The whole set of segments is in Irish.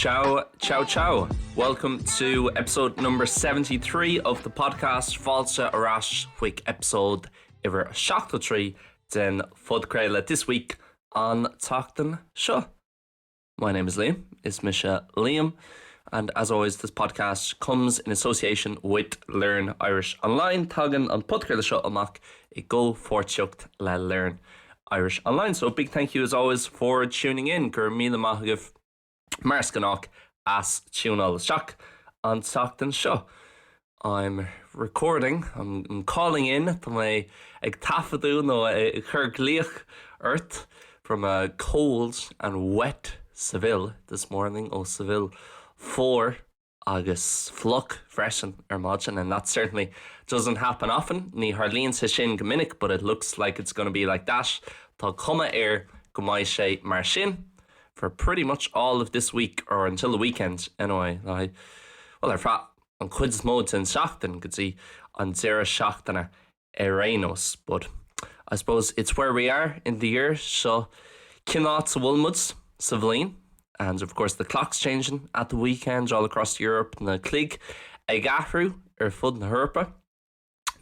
Ciao, ciao, ciao. Welcome to episode number 73 of the podcast Fáilte ar ais chuig episode uimhir 73 den phodchraoladh this week an tseachtain seo. My name is Liam, is mise Liam, and as always this podcast comes in association with Learn Irish Online. Tagann an podchraoladh seo amach i gcomhpháirtíocht le Learn Irish Online. So big thank you as always for tuning in. Go raibh míle maith agaibh mar is gnách as tiúnáil isteach an tseachtain seo. I'm recording, I'm, I'm calling in, tá mé ag taifeadadh nó ag cur glaoch ort from a cold and wet Seville this morning ó Seville fuar agus fliuch freisin ar maidin and that certainly doesn't happen often. Ní tharlaíonn sé sin go minic but it looks like it's gonna be like that. Tá cuma air go mbeidh sé mar sin for pretty much all of this week or until the weekend anyway. Like, well ar feadh an chuid is mó den seachtain go dtí an deireadh seachtaine ar aon nós. But I suppose it's where we are in the year seo cén áit a bhfuil muid sa bhliain and of course the clock's changing at the weekend all across Europe na cloig ag athrú ar fud na hEorpa.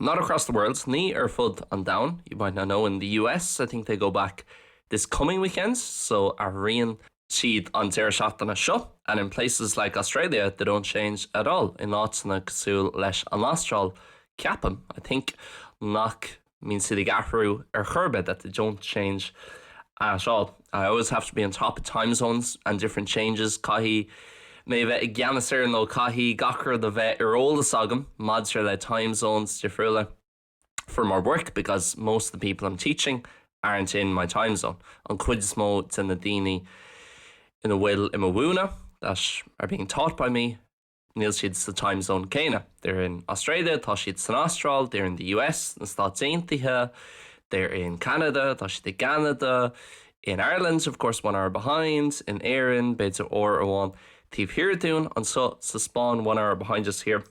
Not across the world, ní ar fud an domhain, you might not know in the US I think they go back this coming weekend so athraíonn siad an deireadh seachtaine seo and in places like Australia they don't change at all in áiteanna cosúil leis an Astráil ceapaim I think nach mbíonn siad ag athrú ar chor ar bith that they don't change at all. I always have to be on top of time zones and different changes caithfidh mé bheith i gceannas ar nó caithfidh gach rud a bheith ar eolas agam maidir le time zones difriúla for my work because most of the people I'm teaching aren't in my time zone. An chuid is mó de na daoine ina bhfuil i mo mhúineadh that are being taught by me níl siad sa time zone céanna. They're in Australia, tá siad san Astráil, they're in the US, na Stáit Aontaithe, they're in Canada, tá siad i gCeanada, in Ireland, of course, one hour behind, in Éirinn, b'fhéidir uair amháin taobh thiar dúinn, anseo sa Spáinn, one hour behind us here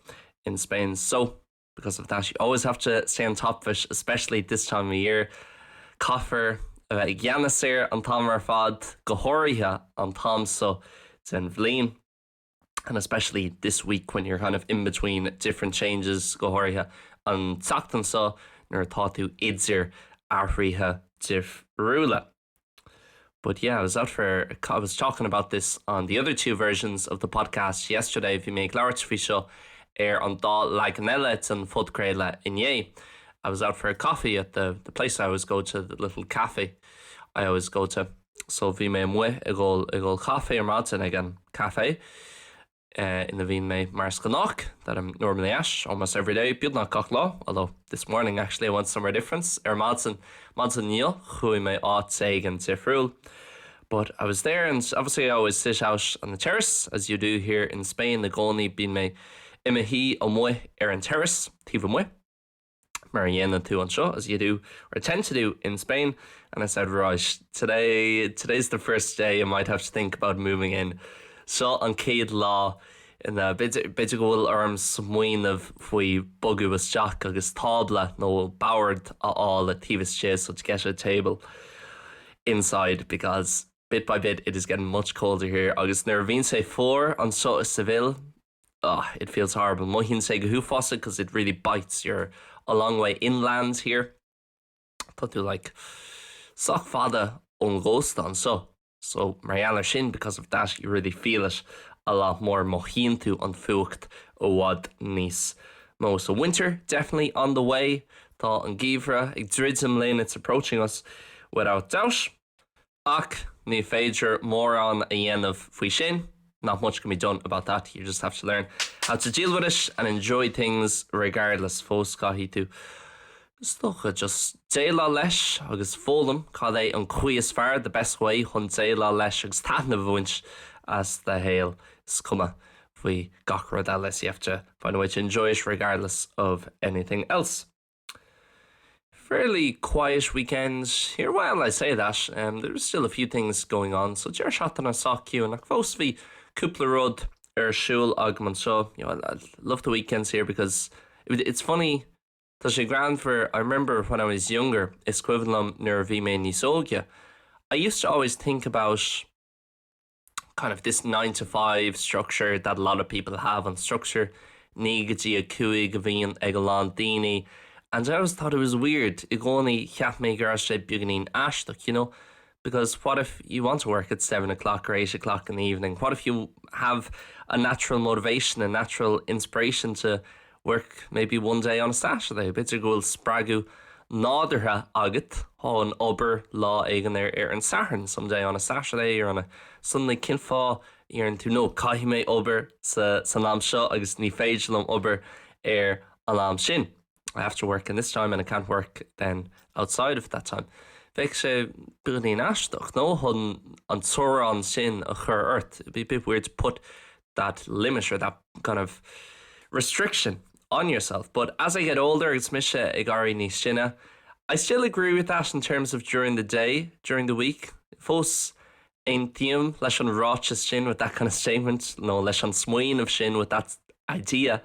in Spain. So, because of that you always have to stay on top of it, especially this time of year. Caithfear a bheith i gceannas air an t-am ar fad, go háirithe an t-am seo den bhliain. And especially this week when you're kind of in between different changes, go háirithe an tseachtain seo nuair atá tú idir athruithe difriúla. But yeah, I was out for I was talking about this on the other two versions of the podcast yesterday. Bhí mé ag labhairt faoi seo ar an dá leagan eile den phodchraoladh inné. I was out for a coffee at the, the place I always go to, the little cafe I always go to. So bhí mé amuigh ag ól ag ól caife ar maidin ag an café ina bhíonn mé mar is gnách that I'm normally at almost every day, beagnach gach lá, although this morning actually I went somewhere different ar maidin maidin inniu chuaigh mé áit éigin difriúil. But I was there and obviously I always sit out on the terrace as you do here in Spain i gcónaí bíonn mé i mo shuí amuigh ar an terrace taobh amuigh. mar a dhéanann tú anseo as you do or tend to do in Spain and I said right today today's the first day I might have to think about moving in seo an chéad lá ina b'fhéidir go bhfuil orm smaoineamh faoi bogadh isteach agus tábla nó bord a fháil taobh istigh so to get a table inside because bit by bit it is getting much colder here agus nuair a bhíonn sé fuar anseo i Seville oh, it feels horrible. Mothaíonn sé go huafásach because it really bites. You're a long way inland here. Tá tú like sách fada ón gcósta anseo. So mar gheall air sin because of that you really feel it a lot more mothaíonn tú an fuacht i bhfad níos mó. So winter definitely on the way. Tá an geimhreadh ag druidim linn it's approaching us without doubt. Ach ní féidir mórán a dhéanamh faoi sin, not much can be done about that, you just have to learn how to deal with it and enjoy things regardless. Fós caithfidh tú is dócha just déileáil leis agus foghlaim cad é an chaoi is fearr, the best way chun déileáil leis agus taitneamh a bhaint as do shaol. Is cuma faoi gach rud eile, so you have to find a way to enjoy it regardless of anything else. Fairly quiet weekend here. Well, I say that, um, there was still a few things going on. So deireadh seachtaine sách ciúin ach fós bhí cúpla rud ar siúl agam anseo. You know, I, I love the weekends here because it, it's funny Tá sé greannmhar I remember when I was younger is cuimhin liom nuair a bhí mé níos óige. I used to always think about. kind of this 9 to 5 structure that a lot of people have an structure 9 go dtí 5 a bhíonn ag a lán daoine and I always thought it was weird i gcónaí cheap mé go raibh sé beagáinín aisteach you know because what if you want to work at 7 o'clock or 8 o'clock in the evening what if you have a natural motivation a natural inspiration to work maybe one day on a Saturday b'fhéidir go bhfuil spreagadh nádúrtha agat chun obair lá éigin ar ar an Satharn some day on a Saturday or on a Sunday cén fáth a ndeireann tú no caithfidh mé obair sa san am seo agus ní féidir liom obair ar an am sin. I have to work in this time and I can't work then outside of that time. Bheadh sé beagáinín aisteach nó chun an teorainn sin a chur ort. It'd be a bit weird to put that limit or that kind of restriction on yourself. But as I get older agus mise ag éirí níos sine, I still agree with that in terms of during the day, during the week. Fós aontaím leis an ráiteas sin with that kind of statement nó leis an smaoineamh sin with that idea.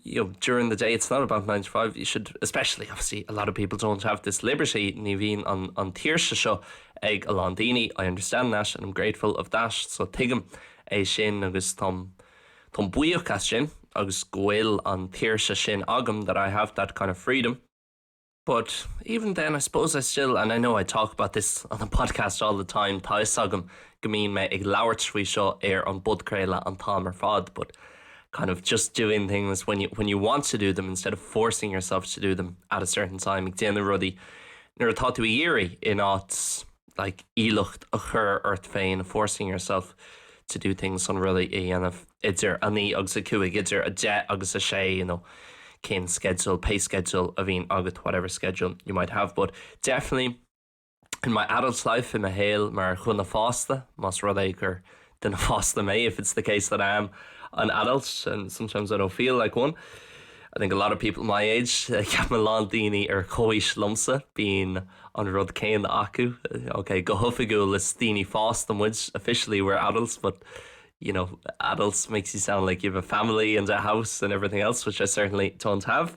You know, during the day it's not about 9 to 5 you should especially obviously a lot of people don't have this liberty ní bhíonn an, an tsaoirse seo ag a lán daoine I understand that and I'm grateful of that so tuigim é sin agus táim táim buíoch as sin agus go bhfuil an tsaoirse sin agam that I have that kind of freedom. But even then I suppose I still and I know I talk about this on the podcast all the time tá fhios agam go mbíonn mé ag labhairt faoi seo ar an bpodchraoladh an t-am ar fad but kind of just doing things when you when you want to do them instead of forcing yourself to do them at a certain time ag déanamh rudaí nuair atá tú ag iarraidh in áit like iallach a chur ort féin forcing yourself to do things chun rudaí a dhéanamh idir a naoi agus a cúig, idir a deich agus a sé, you know cén schedule, pé schedule a bhíonn agat whatever schedule you might have but definitely in my adult life i mo shaol mar dhuine fásta más rud é gur duine fásta mé if it's the case that I am an adult and sometimes I don't feel like one. I think a lot of people my age ceapaim a lán daoine ar comhaois liomsa bíonn an rud céanna acu. Ok, go hoifigiúil is daoine fásta muid officially we're adults but you know adults makes you sound like you have a family and a house and everything else which I certainly don't have.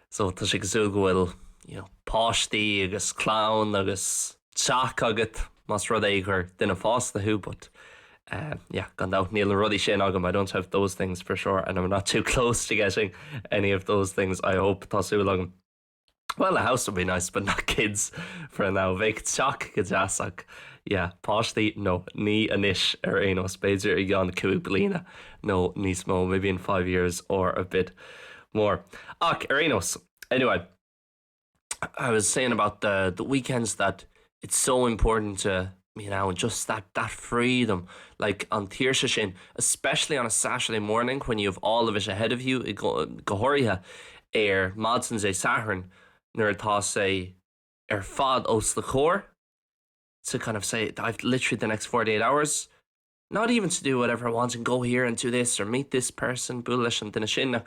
So tá sé cosúil go bhfuil you know, páistí agus clann agus teach agat más rud é gur duine fásta thú but uh, yeah, gan dabht níl na rudaí sin agam I don't have those things for sure and I'm not too close to getting any of those things I hope tá súil agam. Well a house would be nice but not kids for now. Bheadh teach go deas ach yeah, páistí no ní anois ar aon nós b'fhéidir i gceann cúig bliana nó níos mó maybe in 5 years or a bit more. Ach ar aon nós anyway I was saying about the the weekends that it's so important to you know and just that that freedom like an tsaoirse sin especially on a Saturday morning when you have all of it ahead of you go háirithe ar maidin Dé Sathairn nuair atá sé ar fad os do chomhair to kind of say I've literally the next 48 hours not even to do whatever I want and go here and do this or meet this person bualadh leis an duine sin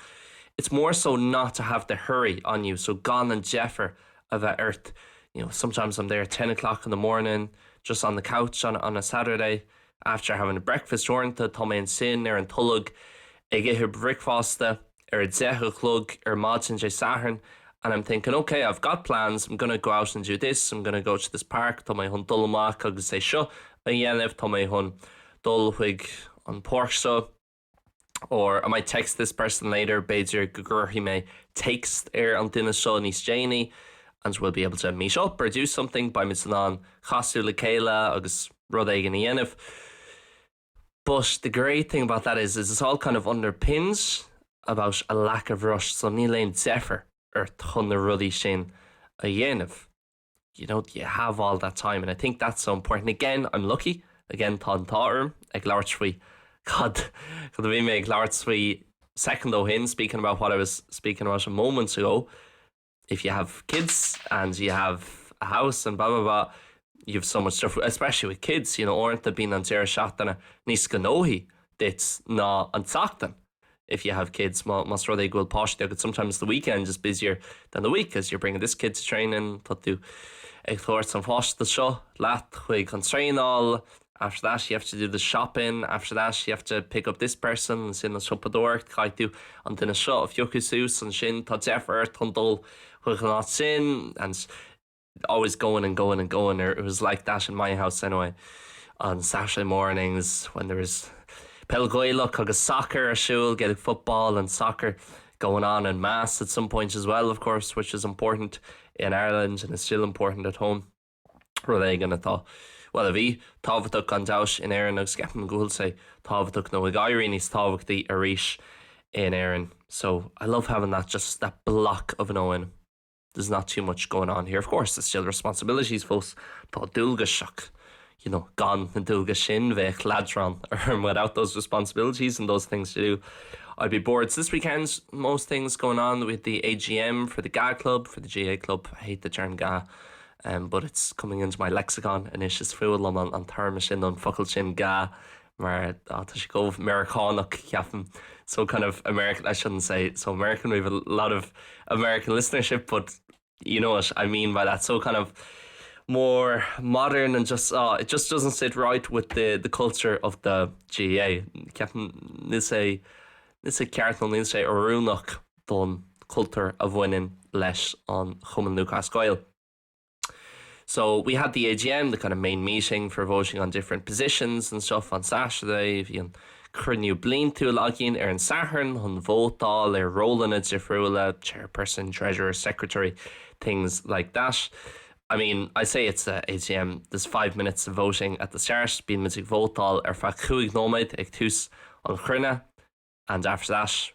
it's more so not to have the hurry on you so gan an deifir a bheith ort you know sometimes I'm there at 10 o'clock in the morning just on the couch on, on a Saturday after having a breakfast uaireanta tá mé ansin ar an tolg ag ithe bricfeasta ar a deich a chlog ar maidin Dé Sathairn and I'm thinking okay I've got plans I'm gonna go out and do this I'm gonna go to this park tá mé chun dul amach agus é seo a dhéanamh tá mé chun dul chuig an páirc seo or I might text this person later b'fhéidir go gcuirfidh mé text ar an duine seo níos déanaí and we'll be able to meet up or do something beimid in ann casadh le chéile agus rud éigin a dhéanamh. But the great thing about that is is it's all kind of underpinned about a lack of rush so níl aon deifir ort chun na rudaí sin a dhéanamh. You know, you have all that time and I think that's so important. Again, I'm lucky. Again, tá an t-ádh orm ag labhairt faoi cad cad a bhí mé ag labhairt faoi second ó shin, speaking about what I was speaking about a moment ago. If you have kids and you have a house and blah blah blah, you have so much stuff, especially with kids, you know, uaireanta bíonn an deireadh seachtaine níos gnóthaí duit ná an tseachtain. If you have kids, má más rud é go bhfuil páistí agat, sometimes the weekend is busier than the week as you're bringing this kid to training, tá tú ag tabhairt an pháiste seo leat chuig an traenáil, after that you have to do the shopping, after that you have to pick up this person, ansin an siopadóireacht, caithfidh tú an duine seo a phiocadh suas, ansin tá deifir ort chun dul chuig an áit sin, and always going and going and going, or it was like that in my house anyway. On Saturday mornings when there is peil Ghaelach agus soccer ar siúl, Gaelic football and soccer going on and mass at some point as well, of course, which is important in Ireland and is still important at home. Rud éigin atá, bhuel, a bhí tábhachtach gan dabht in Éirinn agus ceapaim go bhfuil sé tábhachtach nó ag éirí níos tábhachtaí arís in Éirinn. So I love having that just that block of knowing there's not too much going on here. Of course, there's still responsibilities fós tá dualgais ach you know, gan na dualgais sin bheadh leadrán orm without those responsibilities and those things to do. I'd be bored. So this weekend, most things going on with the AGM for the GAA club, for the GAA club. I hate the term GAA. Um, but it's coming into my lexicon anois is fuath liom an, an téarma sin an focal sin GAA mar tá sé chomh Meiriceánach ceapaim so kind of American I shouldn't say so American we have a lot of American listenership but you know what I mean by that so kind of more modern and just uh, it just doesn't sit right with the the culture of the GAA ceapaim níl sé níl sé ceart nó níl sé oiriúnach don cultúr a bhaineann leis an Chumann Lúthchleas Gael. So we had the AGM, the kind of main meeting for voting on different positions and stuff on Saturday, bhí an cruinniú bliantúil againn ar an Satharn chun vótáil ar rólanna difriúla, chairperson, treasurer, secretary, things like that. I mean, I say it's a AGM, there's 5 minutes of voting at the start, bíonn muid ag vótáil ar feadh 5 nóiméad ag tús an chruinnithe, and after that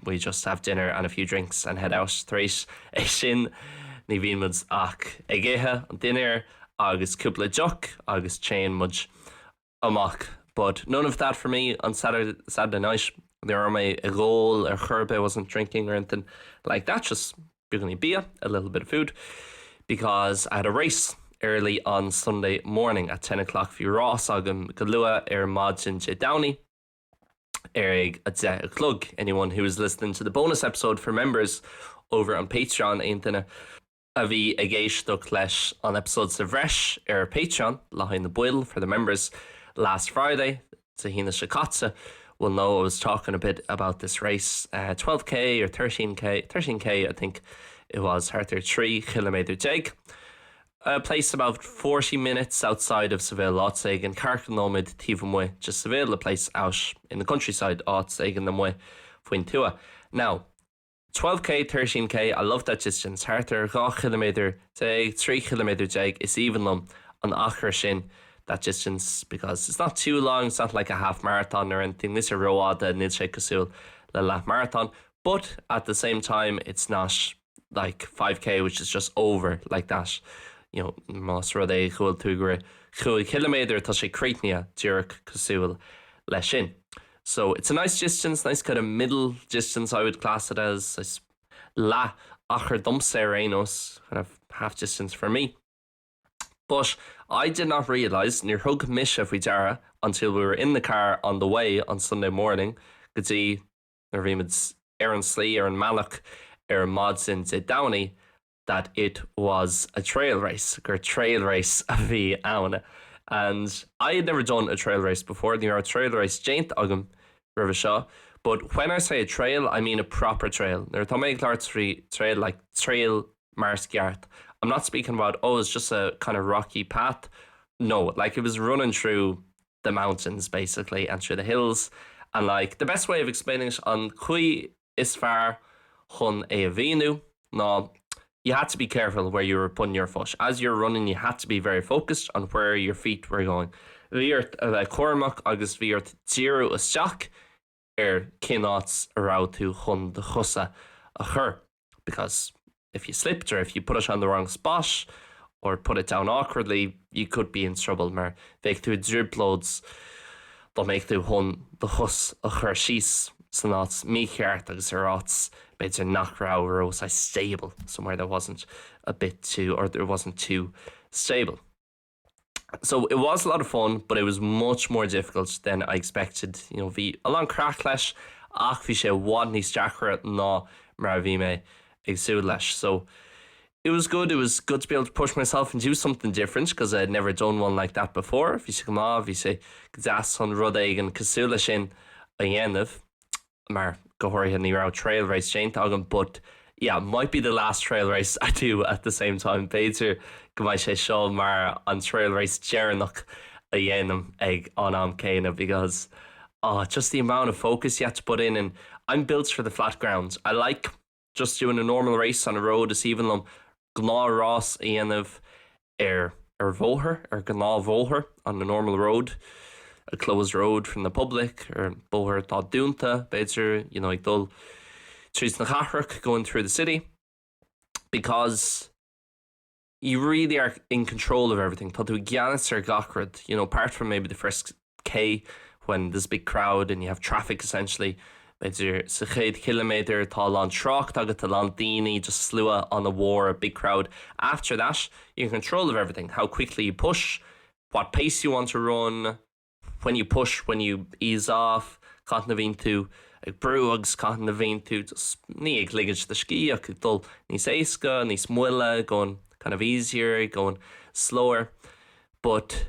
we just have dinner and a few drinks and head out. Tar éis é sin ní bhíonn muid ach ag ithe an dinnéar agus cúpla deoch agus téann muid amach. But none of that for me on Saturday, Saturday night. Ní raibh mé ag ól ar chor ar bith, I wasn't drinking or anything like that, just beagáinín bia, a little bit of food, because I had a race early on Sunday morning at 10 o'clock. Bhí rás agam go luath ar maidin Dé Domhnaigh. ar ag a 10 a chlog. Anyone who is listening to the bonus episode for members over on Patreon aon duine a bhí ag éisteacht leis an episode sa bhreis ar Patreon le haghaidh na baill for the members last Friday Dé hAoine seo caite will know I was talking a bit about this race uh, 12k or 13k 13k I think it was thart ar 13 chiliméadar. A place about 40 minutes outside of Seville, áit éigin ceathracha nóiméad taobh amuigh de Seville, a place out in the countryside, áit éigin amuigh faoin tuath. Now, 12k, 13k, I love that distance, thart ar 12 chiliméadar, 13 chiliméadar, is aoibhinn liom an achar sin, that distance, because it's not too long, it's not like a half marathon or anything, níl sé rófhada, níl sé cosúil le leathmharatón, but at the same time it's not like 5k which is just over like that you know más rud é go bhfuil tú ag rith 5 chiliméadar tá sé críochnaithe díreach cosúil leis sin. So it's a nice distance, nice kind of middle distance I would class it as is leath achar domsa ar aon nós, kind of half distance for me. But I did not realise, níor thug mise faoi deara until we were in the car on the way on Sunday morning go dtí nuair a bhí muid ar an slí ar an mbealach ar maidin Dé Domhnaigh that it was a trail race, gur trail race a bhí ann. And I had never done a trail race before, ní raibh trail race déanta agam roimhe seo, but when I say a trail, I mean a proper trail. Nuair atá mé ag labhairt faoi trail, like trail mar is ceart. I'm not speaking about, oh, it's just a kind of rocky path. No, like it was running through the mountains basically and through the hills and like the best way of explaining it an chaoi is fearr chun é a mhíniú ná you had to be careful where you were putting your foot. As you're running you had to be very focused on where your feet were going. Bhí ort a bheith cúramach agus bhí ort díriú isteach ar cén áit a raibh tú chun do chosa a chur because if you slipped or if you put it on the wrong spot or put it down awkwardly, you could be in trouble mar bheadh tú i dtrioblóid dá mbeadh tú chun do chos a chur síos san áit mícheart agus ar áit b'fhéidir nach raibh ró stable, somewhere that wasn't a bit too or there wasn't too stable. So it was a lot of fun, but it was much more difficult than I expected. You know, bhí a lán craic leis ach bhí sé i bhfad níos deacra ná mar a bhí mé ag súil leis. So it was good, it was good to be able to push myself and do something different because I had never done one like that before. Bhí sé go maith, bhí sé go deas chun rud éigin cosúil leis sin a dhéanamh mar go háirithe ní raibh trail race déanta agam but yeah, might be the last trail race I do at the same time. B'fhéidir go mbeidh sé seo mar an trail race deireanach a dhéanaim ag an am céanna because oh, just the amount of focus you have to put in and I'm built for the flat ground. I like just doing a normal race on a road is aoibhinn liom gnáthrás a dhéanamh ar ar bhóthar ar gnáthbhóthar on the normal road a closed road from the public ar bóthar atá dúnta b'fhéidir you know ag dul tríd na cathrach going through the city because you really are in control of everything Tá tú i gceannas ar gach rud you know apart from maybe the first K when there's a big crowd and you have traffic essentially b'fhéidir sa chéad chiliméadar tá a lán trácht agat a lán daoine just slua an-mhór a big crowd after that you're in control of everything how quickly you push what pace you want to run when you push when you ease off cathain a bhíonn tú ag brú agus cathain a bhíonn tú just ní ag ligint do scíth ach ag dul níos éasca níos moille going kind of easier going slower but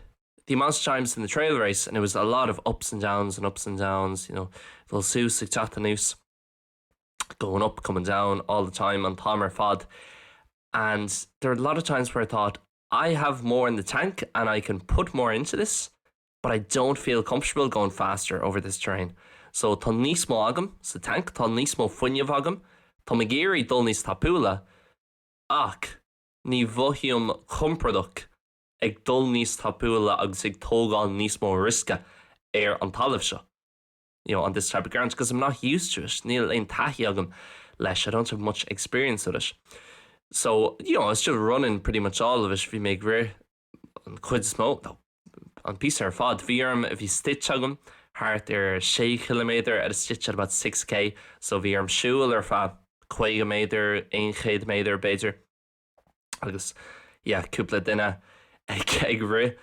the amount of times in the trail race and it was a lot of ups and downs and ups and downs you know dul suas ag teacht anuas going up coming down all the time an t-am ar fad and there are a lot of times where I thought I have more in the tank and I can put more into this but I don't feel comfortable going faster over this terrain. So tá níos mó agam sa tank tá níos mó fuinnimh agam Tá ag iarraidh dul níos tapúla ach ní mhothaím compordach ag dul níos tapúla agus ag tógáil níos mó riosca ar an talamh seo. You know, on this type of ground because I'm not used to it. Níl aon taithí agam leis I don't have much experience with it. So you know, I was still running pretty much all of it bhí mé ag rith an chuid is mó no, an píosa ar fad. Bhí orm bhí stitch agam thart ar 6 km at a stitch at about 6k, so bhí orm siúl ar feadh 50 méadar 100 méadar b'fhéidir. agus yeah, cúpla duine ag ag rith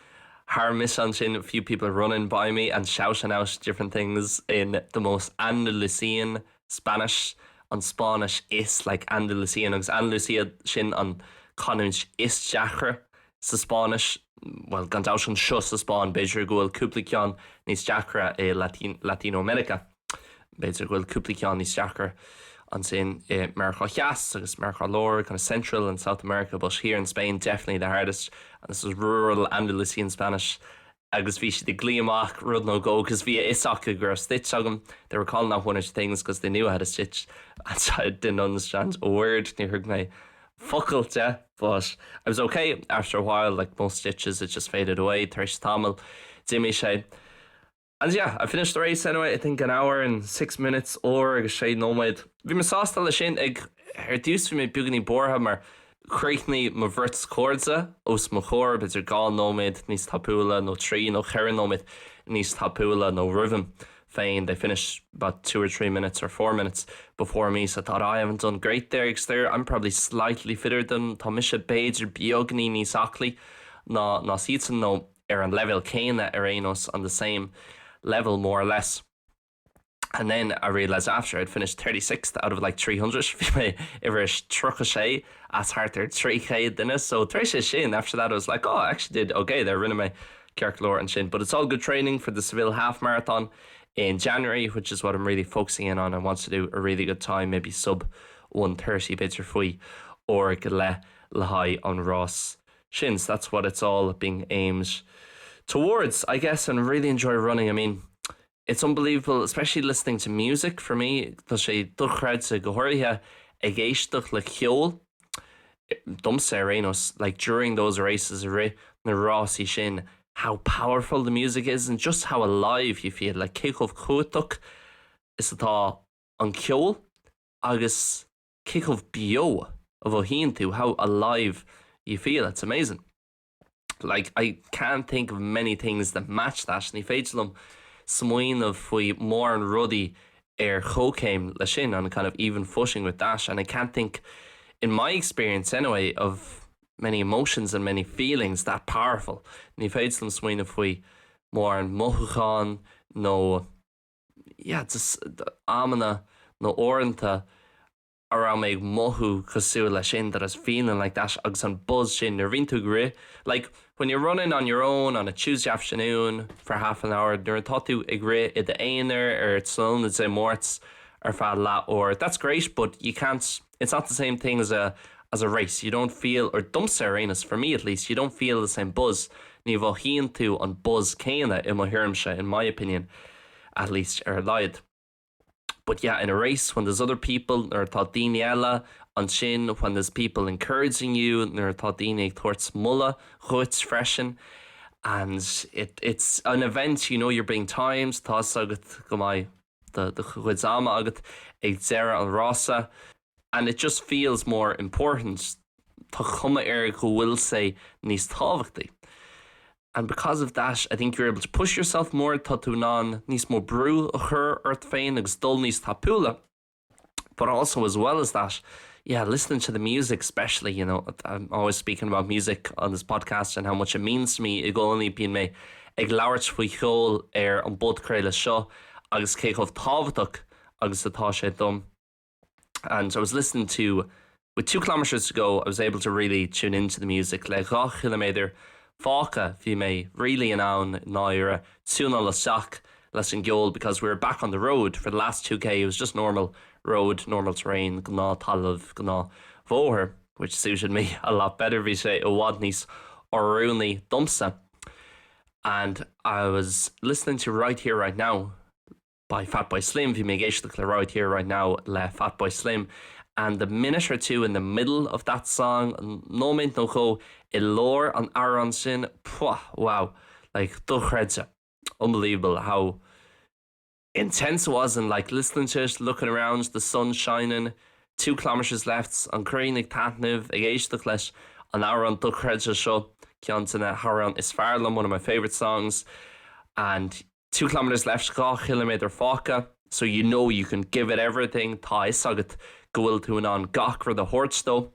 thar mise ansin a few people running by me and shouting out different things in the most Andalusian Spanish an Spáinnis is like Andalusian agus Andalusia sin an canúint is deacra sa Spáinnis well gan dabht anseo sa Spáinn b'fhéidir go bhfuil cúpla ceann níos deacra i Latin Latinoamérica. B'fhéidir go bhfuil cúpla ceann níos deacra ansin i Meiriceá Theas agus Meiriceá Láir kind of Central and South America, but here in Spain definitely the hardest and this was rural Andalusian Spanish agus bhí siad ag glaoch amach rud nó dhó cos bhí a fhios acu go raibh stitch agam they were calling out one or two things because they knew I had a stitch and I didn't understand a word níor thuig mé focal de but I was okay after a while like most stitches it just faded away tar éis tamaill d'imigh sé And yeah, I finished the race anyway, I think an hour and 6 minutes uair agus sé nóiméad. Bhí mé sásta leis sin ag ar dtús bhí mé beagáinín buartha mar chríochnaigh mo bheirt chairde os mo chomhair b'fhéidir 2 nóiméad níos tapúla nó 3 nó 4 nóiméad níos tapúla nó roimh féin they finished about 2 or 3 minutes or 4 minutes before me so I thought oh, I haven't done great there agus there I'm probably slightly fitter than tá mise b'fhéidir beagáinín níos aclaí ná ná siadsan nó ar an leibhéal céanna ar aon nós on the same level more or less. And then I realised after I'd finished 36th out of like 300 bhí mé uimhir 36 as thart ar 300 duine so tar éis sin after that I was like oh I actually did okay there rinne mé ceart go leor ansin but it's all good training for the Seville half marathon in January which is what I'm really focusing in on I want to do a really good time maybe sub 130 b'fhéidir faoi uair go leith le haghaidh an rás sin so that's what it's all being aimed towards I guess and really enjoy running I mean it's unbelievable especially listening to music for me tá sé dochreidte go háirithe ag éisteacht le ceol domsa ar aon nós like during those races i rith na rásaí sin how powerful the music is and just how alive you feel like cé chomh cumhachtach is atá an ceol agus cé chomh beo a mhothaíonn tú how alive you feel it's amazing like I can't think of many things that match that ní féidir liom smaoineamh faoi mórán rudaí ar chomhchéim leis sin on a kind of even footing with that and I can't think in my experience anyway of many emotions and many feelings that powerful ní féidir liom smaoineamh faoi mórán mothúchán nó yeah just amanna nó uaireanta a raibh mé ag mothú cosúil leis sin that I was feeling like that agus an buzz sin nuair a bhíonn tú ag rith like when you're running on your own on a Tuesday afternoon for half an hour nuair atá tú ag rith i d'aonar ar tráthnóna Dé Máirt ar feadh leathuair that's great but you can't it's not the same thing as a as a race you don't feel or domsa ar aon nós for me at least you don't feel the same buzz. Ní mhothaíonn tú an buzz céanna i mo thuairimse, in my opinion at least ar a laghad. But yeah, in a race when there's other people, nuair atá daoine eile ansin, when there's people encouraging you, nuair atá daoine ag tabhairt moladh dhuit freisin, and it, it's an event, you know you're being timed, tá a fhios agat go mbeidh do chuid ama agat ag deireadh an rása, and it just feels more important, tá cuma air go bhfuil sé níos tábhachtaí. And because of that, I think you're able to push yourself more, tá tú in ann níos mó brú a chur ort féin agus dul níos tapúla. But also as well as that, yeah, listening to the music especially, you know, I'm always speaking about music on this podcast and how much it means to me i gcónaí bíonn mé ag labhairt faoi cheol ar an bpodchraoladh seo agus cé chomh tábhachtach agus atá sé dom. And I was listening to with 2 kilometres to go I was able to really tune into the music le 2 chiliméadar fágtha bhí mé really in ann náire tiúnáil isteach leis an gceol because we were back on the road for the last 2k it was just normal road, normal terrain, gnáth-talamh, gnáth-bhóthar which suited me a lot better bhí sé i bhfad níos oiriúnaí domsa and I was listening to Right Here Right Now by Fatboy Slim, bhí mé ag éisteacht le Right Here Right Now le Fatboy Slim and the minute or two in the middle of that song, nóiméad nó dhó i lár an amhráin sin, pwah, wow, like dochreidte, unbelievable how intense it was and like listening to it, looking around, the sun shining, 2 kilometres left, an ghrian ag taitneamh, ag éisteacht leis an amhrán dochreidte seo, ceann de na hamhráin is fearr liom, one of my favourite songs, and 2 kilometres left, 2 chiliméadar fágtha, so you know you can give it everything, tá a fhios agat go bhfuil tú in ann gach rud a thabhairt dó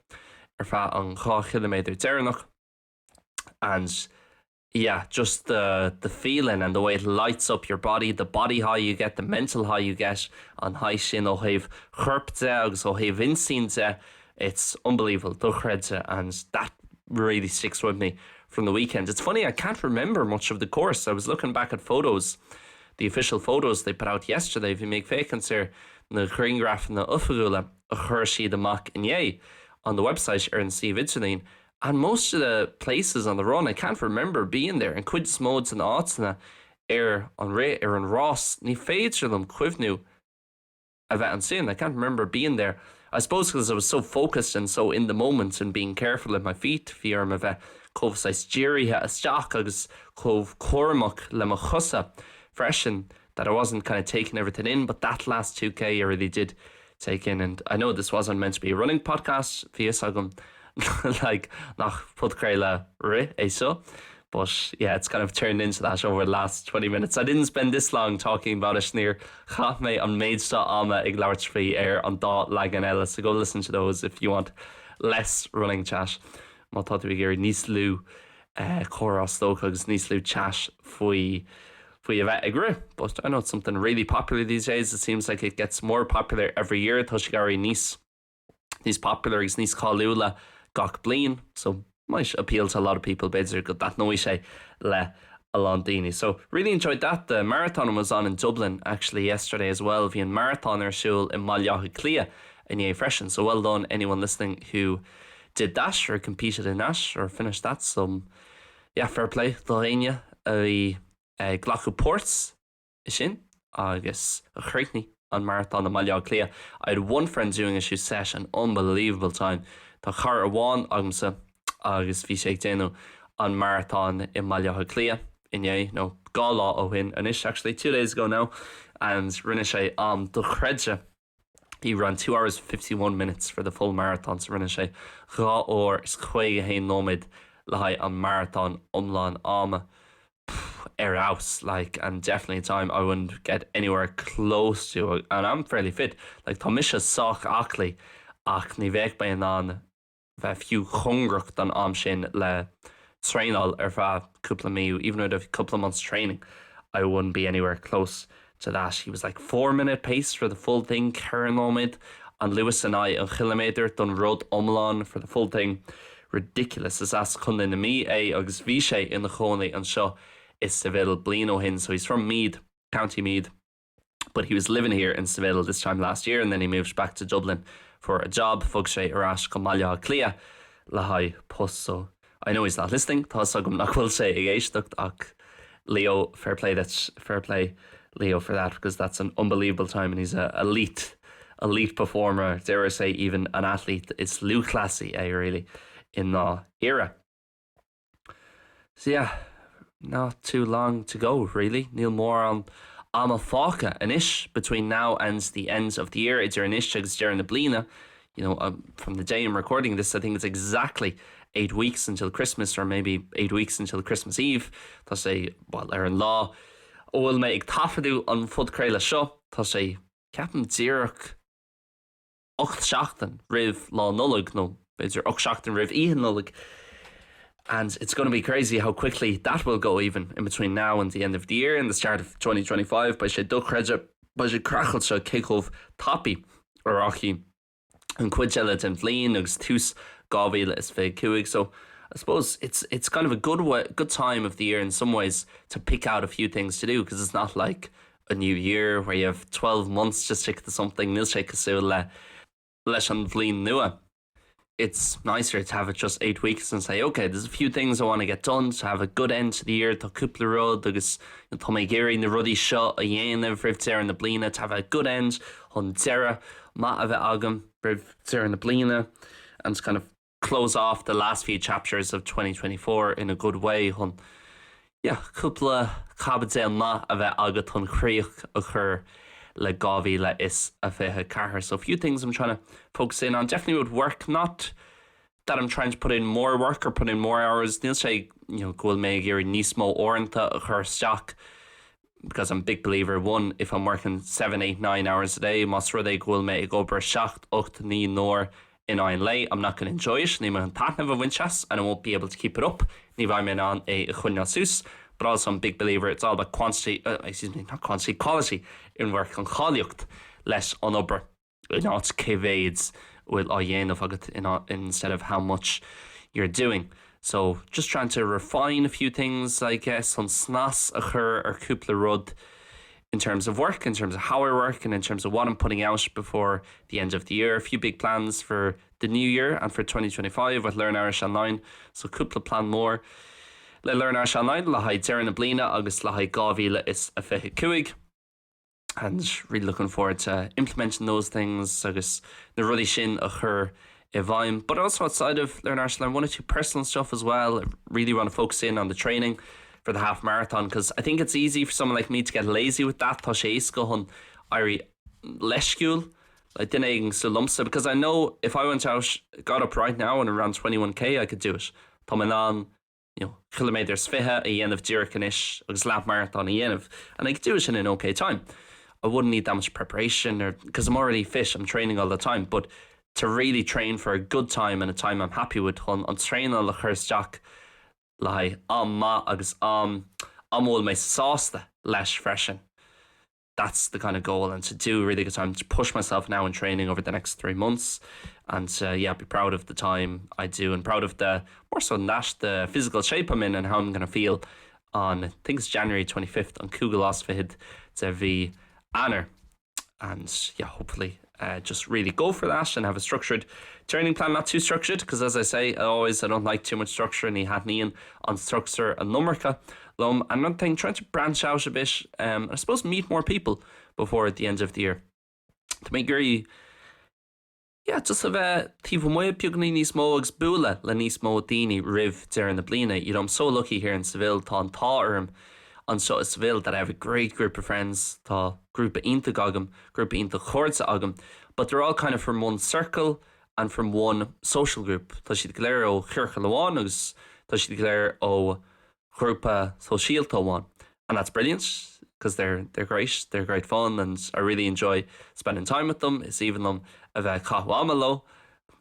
ar feadh an 2 chiliméadar deireanach and yeah, just the the feeling and the way it lights up your body, the body high you get, the mental high you get, an high sin ó thaobh choirp de agus ó thaobh intinn de, it's unbelievable, dochreidte and that really sticks with me from the weekend. It's funny, I can't remember much of the course. I was looking back at photos, the official photos they put out yesterday, bhí mé ag féachaint ar na grianghrafanna oifigiúla a chuir siad amach inné on the website ar an suíomh idirlín and most of the places on the run I can't remember being there, an chuid is mó de na áiteanna ar an rith, ar an rás, ní féidir liom cuimhniú a bheith ansin, I can't remember being there. I suppose because I was so focused and so in the moment and being careful with my feet, bhí orm a bheith chomh saghas dírithe isteach agus chomh cúramach le mo chosa freisin that I wasn't kind of taking everything in, but that last 2k I really did take in and I know this wasn't meant to be a running podcast, bhí fhios agam like nach podchraoladh rith é seo. But yeah, it's kind of turned into that over the last 20 minutes. I didn't spend this long talking about it níor chaith mé an méid seo ama ag labhairt faoi ar an dá leagan eile, so go listen to those if you want less running chat má tá tú ag iarraidh níos lú comhrá is dócha agus níos lú chat faoi faoi a bheith ag rith. But I know it's something really popular these days. It seems like it gets more popular every year. Tá sé ag éirí níos níos popular agus níos cáiliúla gach bliain, so might appeal to a lot of people b'fhéidir go dtaitneoidh sé le a lán daoine. So really enjoyed that. The marathon was on in Dublin actually yesterday as well. Bhí an maratón ar siúl i mBaile Átha Cliath inné freisin. So well done anyone listening who did that or competed in that or finished that. So yeah, fair play do éinne a bhí ag glacadh páirt i sin agus a chríochnaigh an maratón i mBaile Átha Cliath. I had one friend doing it who set an unbelievable time. Tá cara amháin agamsa agus bhí sé ag déanamh an maratón i mBaile Átha Cliath inné, nó 2 lá ó shin anois actually, 2 days ago now, and rinne sé am dochreidte. He ran 2 hours 51 minutes for the full marathon, so rinne sé 2 uair is 51 nóiméad le haghaidh an maratón iomlán ama. Ar fheabhas, like, and definitely a time I wouldn't get anywhere close to, and I'm fairly fit, like tá mise sách aclaí ach ní bheadh mé in ann bheith fiú cóngarach don am sin le traenáil ar feadh cúpla mí, even with a couple of months training, I wouldn't be anywhere close to that. He was like 4 minute pace for the full thing, 4 nóiméad an luas in aghaidh an chiliméadair don rud iomlán, for the full thing. Ridiculous. Is as Contae na Mí é agus bhí sé ina chónaí anseo i Seville bliain ó shin, so he's from Meath, County Meath. But he was living here in Seville this time last year and then he moved back to Dublin for a job, bhog sé ar ais go Baile Átha Cliath le haghaidh post so. I know he's not listening, tá a fhios agam nach bhfuil sé ag éisteacht ach Leo, fair play that's fair play Leo for that because that's an unbelievable time and he's a elite elite performer, dare I say even an athlete, is lúthchleasaí é really i ndáiríre. So yeah, not too long to go really, níl mórán ama fágtha anois between now and the end of the year, idir anois agus deireadh na bliana, you know, um, from the day I'm recording this, I think it's exactly 8 weeks until Christmas or maybe 8 weeks until Christmas Eve, tá sé, well, ar an lá a bhfuil mé ag taifeadadh an phodchraoladh seo, tá sé, ceapaim, díreach 8 seachtain roimh Lá Nollag, nó b'fhéidir 8 seachtain roimh Oíche Nollag, and it's gonna be crazy how quickly that will go even in between now and the end of the year and the start of 2025, beidh sé dochreidte, beidh sé craiceáilte cé chomh tapaidh a rachaidh an chuid eile den bhliain agus tús 2025. So I suppose it's it's kind of a good way, good time of the year in some ways to pick out a few things to do because it's not like a new year where you have 12 months to stick to something, níl sé cosúil le leis an bhliain nua. It's nicer to have it just 8 weeks and say okay, there's a few things I want to get done to have a good end to the year, tá cúpla rud agus tá mé ag iarraidh na rudaí seo a dhéanamh roimh deireadh na bliana, to have a good end chun deireadh maith a bheith agam roimh deireadh na bliana and kind of close off the last few chapters of 2024 in a good way chun yeah, cúpla caibidil maith a bheith agat chun críoch a chur le 2024. So a few things I'm trying to focus in on definitely with work, not that I'm trying to put in more work or put in more hours, níl sé you know, go bhfuil mé ag iarraidh níos mó uaireanta a chur isteach because I'm a big believer one if I'm working 7, 8, 9 hours a day más rud é go bhfuil mé ag obair 7, 8, 9 n-uair in aghaidh an lae I'm not gonna enjoy it níl mé chun taitneamh a bhaint as and I won't be able to keep it up ní bheidh mé in ann é a choinneáil suas but also I'm a big believer it's all about quantity uh, excuse me not quantity quality in work an cháilíocht leis an obair in áit cé mhéid a bhfuil á dhéanamh agat in instead of how much you're doing. So just trying to refine a few things I guess chun snas a chur ar cúpla rud in terms of work, in terms of how I work and in terms of what I'm putting out before the end of the year. A few big plans for the new year and for 2025 with Learn Irish Online, so cúpla plean mór le Learn Irish Online le haghaidh deireadh na bliana agus le haghaidh 2025. And really looking forward to implementing those things agus na rudaí sin a chur i bhfeidhm. But also outside of Learn Irish Online, one or two personal stuff as well. I really want to focus in on the training for the half marathon because I think it's easy for someone like me to get lazy with that. Tá sé éasca chun éirí leisciúil le duine éigin cosúil liomsa because I know if I went out, got up right now and ran 21k I could do it. Tá mé in ann you know, ciliméadar is fiche a dhéanamh díreach anois agus leathmharatón a dhéanamh and I could do it in an okay time. I wouldn't need that much preparation or because I'm already fit, I'm training all the time, but to really train for a good time and a time I'm happy with chun an traenáil a chur isteach le haghaidh am maith agus am am a bhfuil mé sásta leis freisin. That's the kind of goal and to do really good time to push myself now in training over the next 3 months and to yeah be proud of the time I do and proud of the more so than that the physical shape I'm in and how I'm gonna feel on I think it's January 25th an cúigiú lá is fichead de mhí Eanáir and yeah hopefully uh, just really go for that and have a structured training plan not too structured because as I say I always I don't like too much structure ní thaitníonn an struchtúr an iomarca liom and another thing trying to branch out a bit um, I suppose meet more people before at the end of the year Tá mé ag iarraidh yeah, just a bheith taobh amuigh beagáinín níos mó agus bualadh le níos mó daoine roimh deireadh na bliana. You know, I'm so lucky here in Seville, tá an t-ádh orm anseo i Seville that I have a great group of friends, tá grúpa iontach agam, grúpa iontach cairde agam, but they're all kind of from one circle and from one social group. Tá siad go léir ó chiorcal amháin agus tá siad go léir ó ghrúpa sóisialta amháin. And that's brilliant because they're they're great, they're great fun and I really enjoy spending time with them. Is aoibhinn liom a bheith ag caitheamh ama leo.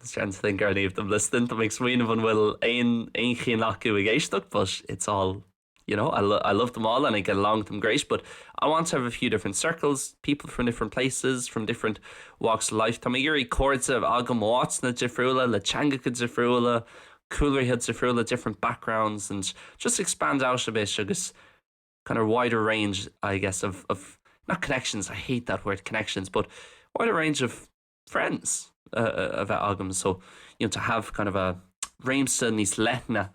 Just trying to think are any of them listening, tá mé ag smaoineamh an bhfuil aon aon cheann acu ag éisteacht, but it's all you know, I, lo I love them all and I get along with them great, but I want to have a few different circles, people from different places, from different walks of life. Tá mé ag iarraidh cairde agam ó áiteanna difriúla, le teangacha difriúla, cúlraithe difriúla, different backgrounds and just expand out a bit agus kind of wider range, I guess, of, of not connections, I hate that word connections, but wider range of friends uh, a bheith agam. So, you know, to have kind of a réimse níos leithne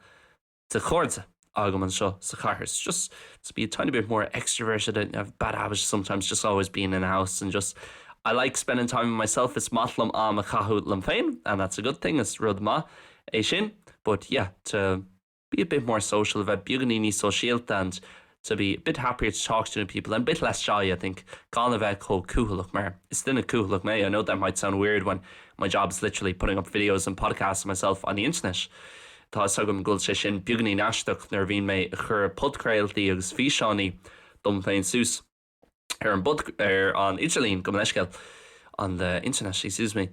de chairde agam anseo sa chathair. It's just to be a tiny bit more extroverted and have bad habits sometimes just always being in a house and just I like spending time with myself is maith liom am a chaitheamh liom féin and that's a good thing is rud maith é sin but yeah to be a bit more social a bheith beagáinín níos sóisialta and to be a bit happier to talk to new people and a bit less shy I think gan a bheith chomh cúthaileach mar is duine cúthaileach mé I know that might sound weird when my job is literally putting up videos and podcasts of myself on the internet Tá fhios agam go bhfuil sé sin beagáinín aisteach nuair a bhíonn mé ag cur podchraoltaí agus físeáin dom féin suas ar an ar an idirlíon gabh mo leithscéal on the internet excuse me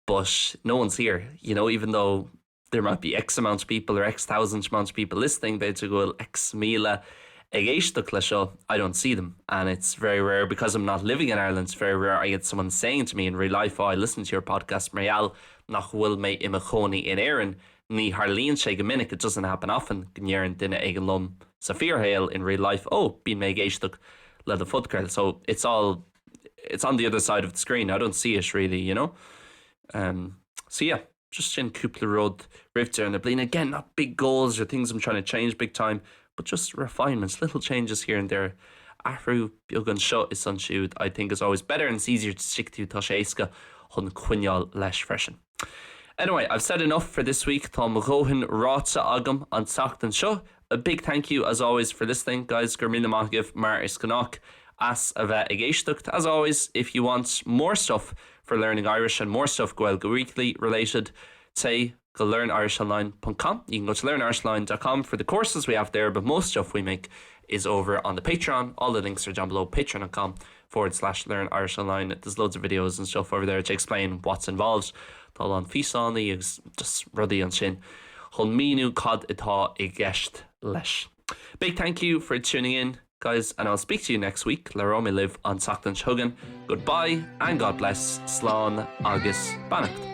but no one's here you know even though there might be X amount of people or X thousand amount of people listening b'fhéidir go bhfuil X míle ag éisteacht le seo I don't see them and it's very rare because I'm not living in Ireland it's very rare I get someone saying to me in real life oh I listen to your podcast mar gheall nach bhfuil mé i mo chónaí in Éirinn ní tharlaíonn sé go minic it doesn't happen often go ndeireann duine éigin liom sa fíorshaol in real life oh bíonn mé ag éisteacht le do phodchraoladh so it's all it's on the other side of the screen I don't see it really you know um so yeah just sin cúpla rud roimh deireadh na bliana again not big goals or things I'm trying to change big time but just refinements little changes here and there athrú beag anseo is ansiúd I think is always better and it's easier to stick to tá sé éasca chun coinneáil leis freisin. Anyway, I've said enough for this week tá mo dhóthain ráite agam an tseachtain seo. A big thank you as always for listening guys go raibh míle maith agaibh mar is gnách as a bheith ag éisteacht. As always, if you want more stuff for learning Irish and more stuff Gaeilge Weekly related, téigh go learnirishonline.com. You can go to learnirishonline.com for the courses we have there, but most stuff we make is over on the Patreon. All the links are down below patreon.com forward slash learn Irish online. There's loads of videos and stuff over there to explain what's involved. Tá a lán físeáin agus just rudaí ansin chun míniú cad atá i gceist leis. Big thank you for tuning in guys and I'll speak to you next week labhróidh mé libh an tseachtain seo chugainn. Goodbye and God bless slán agus beannacht.